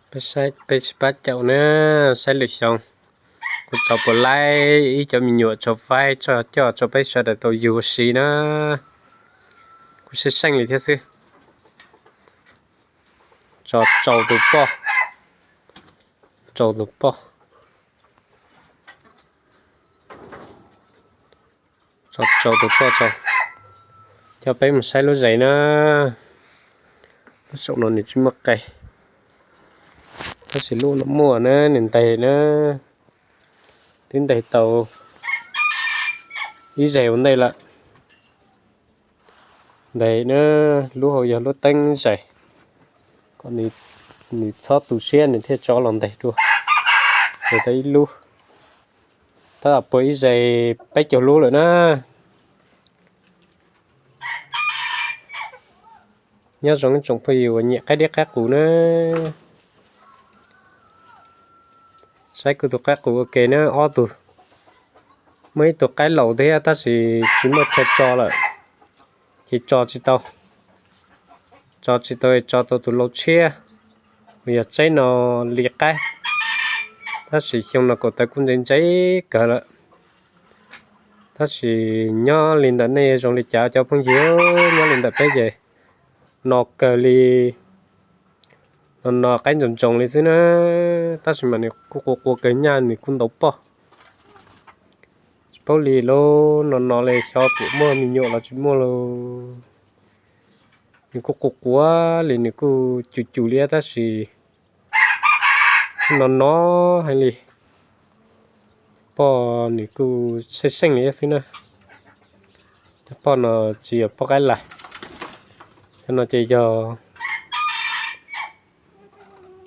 Peb saib, peb sib pab caum na, saib lwm xyoo kuv tso puas laib ib cov me nyuam tso faib tso coj tso peb sawv daws tau yug ua si na. Kuv saib seej li thiab xwb. Tso tsau tus poj, tsau tus poj, tso tsau tus poj tso. Coj peb mus saib lub zes na. Lub saum no nws tsis muaj qe, tab sis lub no muaj na, nws ntes na. Twb ntes tau ib zes ua ntej lawm. Ntes na, lub hauv yog lub teeb zes, kom nws txhob tu siab nws thiaj tso los ntes dua. Ntes tau ib lub, tab tom puag ib zes peb caug lub lawm na. Nyob zoo ib tsoom phooj ywg uas nyiam qaib dib qaib qus na, saib kuv tus qaib qus ua ke na. Ob tug, muaj ib tug qaib laus thiab tab sis tsis muaj chaw tso lawm, ces tso tsis tau. Tso tsis tau, tso tau tus lau tshiab uas yog tseeb no li qaib, tab sis xyoo no kaum tawv kuj ntse ntse kawg lawm. Tab sis nyob li ntawm nej zoo li cas cov phooj ywg, nyob li ntawm peb ces no kawg li. No no qaib ntsoos ntsoos li xwb na, tab sis mas nws kuj qua qua kawg nyaj, nws kuj ntaus poj. Tsis paub li lauj, no no li xyov puas muaj me nyuam los tsis muaj lauj. Nws kuj qua qua li, nws kuj cum cum li tab sis no no heev li. Poj nws kuj seej seej li xwb na. Cov poj no tsis yog poj qaib lais. Cov no ces yog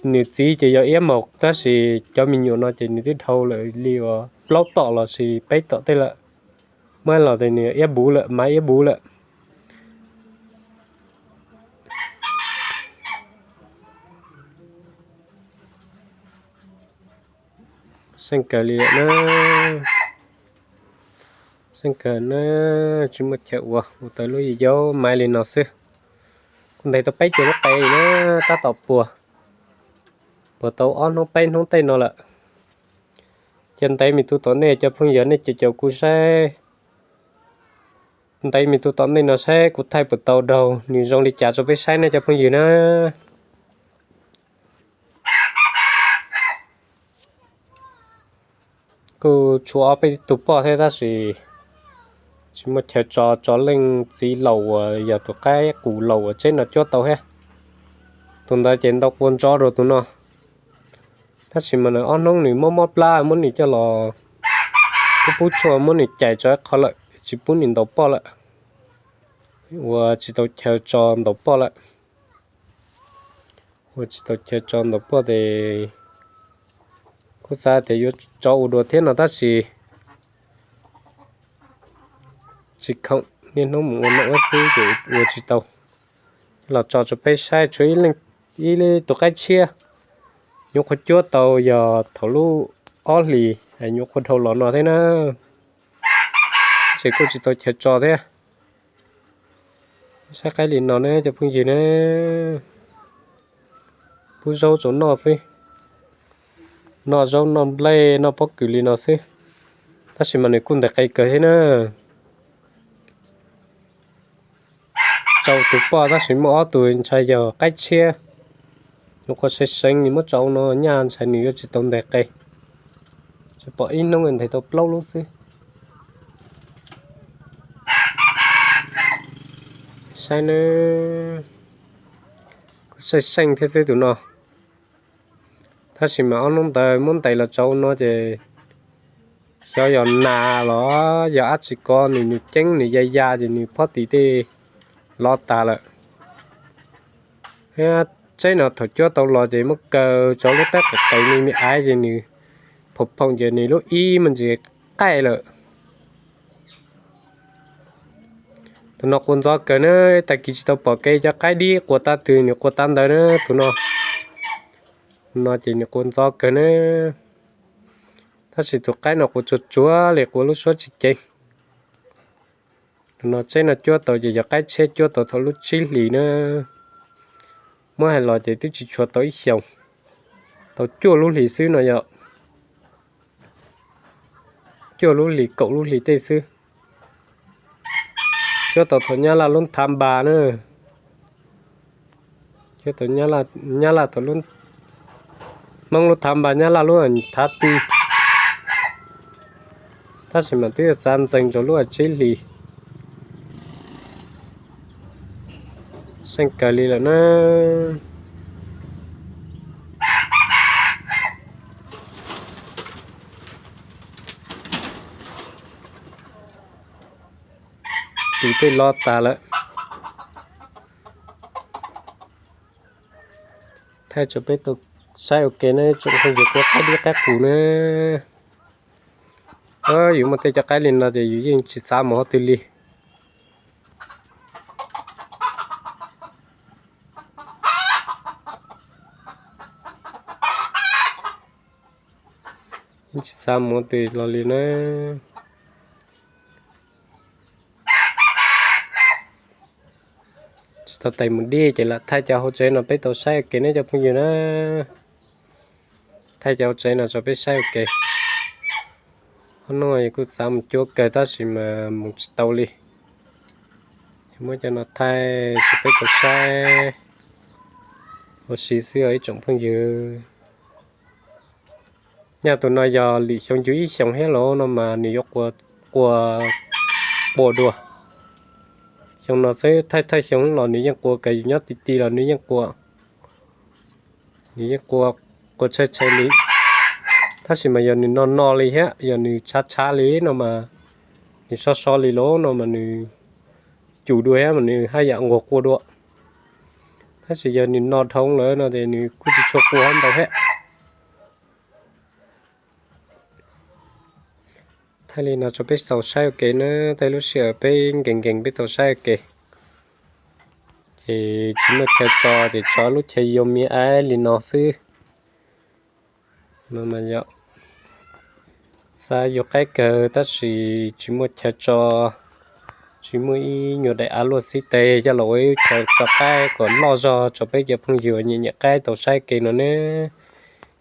nws txiv ces yog iab maum, tab sis cov me nyuam no ces nws twb dhau lawm li uas plaub tom los sis peb tom tej lawm. Muab los ces nws iab buv lawm, mas iab buv lawm. Seej kawg li na, seej kawg na, tsis muaj chaw ua, ua tau lub yau yau maiv li no xwb. Kuv ntes tau peb caug lub qe na, tab tom puag, puag tau ob hnub peb hnub tej no lawm. Cia ntev me tus tom ntej cov phooj ywg nej caum caum kuv saib, ntev me tus tom ntej no saib kuv thaij puas tau daug, nws zoo li cas rau peb saib ne cov phooj ywg na. Kuj tshuav ob peb tug poj thiab tab sis tsis muaj chaw tso, tso leej txiv laus uas yog tus qaib qus laus uas tseeb no cuab tau thiab. Tus ntawd ces ntau qua ntso rau tus no. Tab sis mas ob hnub nws mob mob plab, muab nws coj los pub pub tshuaj, muab nws cais tso ib qho lawm, tsis pub nws ntaus poj lawm. Ua tsis tau chaw tso ntaus poj lawm. Ua tsis tau chaw tso ntaus poj ces kuj xav tias yuav tso ua dua thiab no tab sis tsis khoom, niaj hnub mus ua nom ua xwb ces ua tsis tau. Los tso rau peb saib, tshuav ib tus qaib tshiab, nyuam qhuav cuab tau yog thaum lub ob hlis, nyuam qhuav dhau los no thiab na, ces kuj tsis tau chaw tso thiab. Saib qaib li no ne cov phooj ywg ne, pub zaub rau noj xwb, noj zaub noj nplej noj pob kws li no xwb, tab sis mas nws kuj ntes qe kawg thiab na. Tsau tus poj tab sis muaj ob tug ntshai yog qaib tshiab, nyuam qhuav seev seev nws muab tsau no nyaj ntshai nws yuav tsis tau ntes qe. Tsuas pom ib hnub ntes tau plaub lub xwb. Saib ne, kuj seej seej thiab xwb tus no. Tab sis mas ob hnub ntawd muab ntes los tsau no ces xyov yog nas los yog dab tsi ko nws, nws ceeb nws ya ya ces nws pob tis tej lov tas lawm. Tseeb no thaum cuab tau los ces muab kaw tso lub teb qis qis me me aiv ces nws phoom phoom ces nws lub ib me ntsis qaij lawm. Tus no qua ntxov kawg na, tag kis tsis tau pom kev cov qaib dib qua tab twg nws qua tab ntawd na tus no. No ces nws qua ntxov kawg na, tab sis tus qaib no qua tsuag tsuag li qua lub suab tsis ceev. No tseeb no cuab tau ces yog qaib tshiab cuab tau thaum lub tsib hlis na, muab hais los ces twb tsis tshua tau ib xyoos. Tau cuaj lub hlis xwb no yog, cuaj lub hlis kaum lub hlis tej xwb. Cuab tau thaum Nyab Laj lub thav npas na. Cuab tau Nyab Laj thaum lub, Hmoob lub thav npas, Nyab Laj lub thav ti. Tab sis mas twb xav ntxeev rau lub tsib hlis. Seej kawg li lawm na. Tus tej loj tas lawm. Thaij rau peb tau saib ua ke na tsoom phooj ywg, qaib dib qaib qus na. Yus muaj tej cov qaib li no ces yus yeej tsis xav mus qhov twg li. Yeej tsis xav mus qhov twg los li na. Tsis tau tais mus dib ces lam thaij cov hauv tsev no peb tau saib ua ke ne cov phooj ywg na. Thaij cov hauv tsev no rau peb saib ua ke. Ob hnub no kuj xav mus cuab kawg tab sis mas mus tsis tau li. Ces muab cov no thaij rau peb tau saib ua si xwb os ib tsoom phooj ywg. Nyaj tus no yog lwm xyoo yug ib xyoos thiab los no mas nws yuav qua, qua dua. Xyoo no xwb, thawj thawj xyoo los nws yeej qua, kawg yus nyob ti ti los nws yeej qua. Nws yeej qua, qua tshaj tshaj li. Tab sis mas yog nws no no li thiab yog nws tshav tshav li no mas, nws so so li los no mas nws cum dua thiab mas nws haj yam nquag qua dua. Tab sis yog nws no dhau lawm no ces nws kuj tsis tshua qua ntau thiab. Thaij li no rau peb tau saib ua ke na, tej lub sij hawm peb nkees nkees peb tau saib ua ke. Ces tsis muaj chaw tso ces tso lub chaw yau me aiv li no xwb. No mas yog xav yug qaib kawg tab sis tsis muaj chaw tso, tsis muaj ib nyuag daim av luaj xib teg coj los ua ib chaw tso qaib kom loj zog rau peb cov phooj ywg nyiam nyiam qaib tau saib ua ke no ne.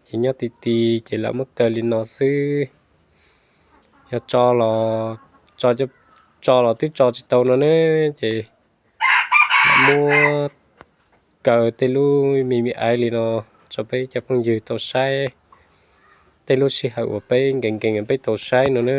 Ces nyob ti ti ces lam muab kaw li no xwb. Yog tso los, tso los twb tso tsis tau no ne, ces lam muab kaw tej lub me me aiv li no rau peb cov phooj ywg tau saib. Tej lub sij hawm uas peb nkees nkees peb tau saib no na.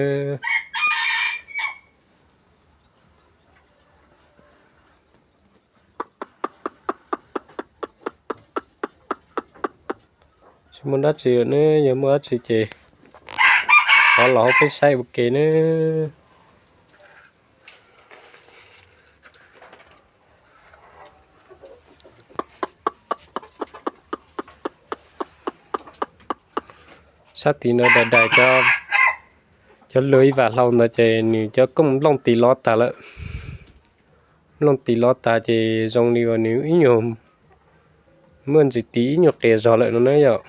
Tsis muaj dab tsi lawm ne, yog muaj dab tsi ces rov los hauv peb saib ua ke ne. Sab tim no dais dais cov, cov luag ib vam hlau ntawd ces nws cov kooj nplooj tis lov tag lawm. Nplooj tis lov tag ces zoo li uas nws ib nyuag muaj ntsis tis ib nyuag qias zog lawm no na yom.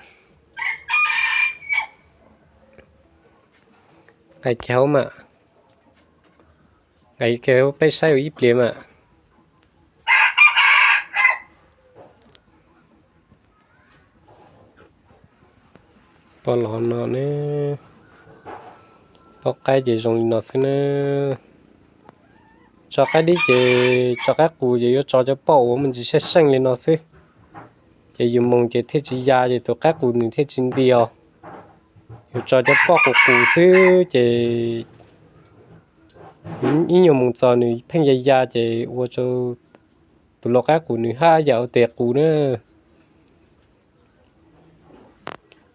Nqaim kiag hauv mas, nqaim kiag hauv peb saib ua ib pliag mas. Poj los no ne, poj qaib ces zoo li no xwb na. Tso qaib dib ces, tso qaib qus ces yuav tso cov poj uas muaj ntsis seej seej li no xwb. Ces yus moog ces thiaj tsis ya ces tus qaib qus nws thiaj tsis nti os. Yus tso cov poj qus qus xwb ces ib nyuag moog txog nws pheej ya ya ces ua rau tus lau qaib qus nws haj yam ua tes qus na.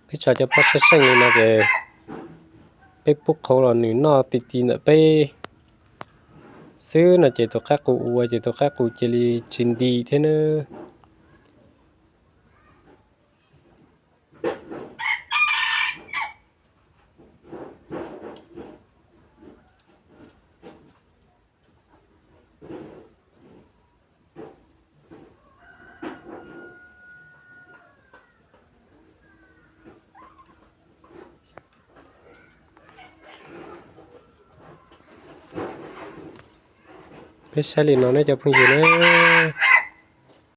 Peb tso cov poj seej seej li no ces peb pub qhauv los nws noj ti ti ntawm peb xwb no ces tus qaib qus ua ces tus qaib qus cia li tsis nti thiab na. Peb saib li no ne cov phooj ywg na.